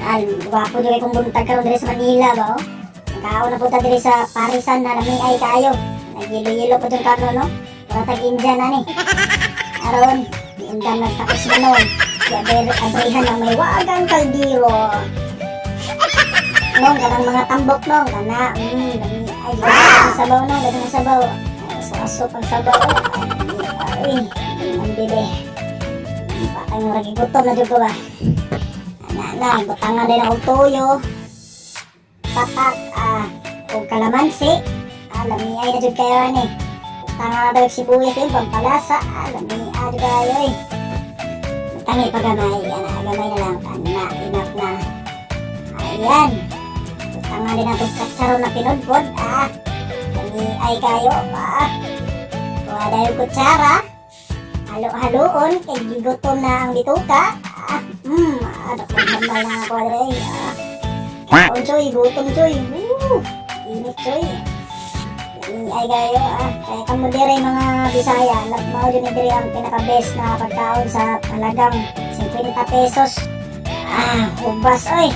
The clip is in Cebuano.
Al, gwapo jud kay kung buntag karon diri sa Manila ba, oh. Nakaon na punta diri sa Parisan na lami ay kaayo. Nagyelo-yelo pa jud kano, no? Mura tag Indian ani. Aron, giundam nagtakos manon. Abrihan ang mahiwagang kaldero. Nong, kanang mga tambok nong, kana, lami ay, ang sabaw nong, daghang ang sabaw. Ay, aso-aso pang sabaw. Ay, ay, ang bebe. Patay mo lagi, gutom na jud ko ba. Ana na, butangan din akong toyo. Patak, og kalamansi. Ah, lami ay na jud kayo ani. Butangan na daw sibuyas din, pampalasa. Ah, lami ah, jud kayo eh. Tangi pa gamay, ana, gamay na lang. Kana, enough na. Ayan. Butangan din atong katsaron na pinudpod. Ah, lami ay kayo. Ah, kuha dayon kutsara. Halo-haloon, kay gigutom na ang bituka. Ah, ano kung hambal na ako dre. Ah, kaon choy, gutom choy. Woo, init choy. Lami ay kayo ah. Kaya kamo dire mga Bisaya, mao jud ni diri ang pinaka best na pagkaon sa halagang 50 pesos. Ah, hubas oy.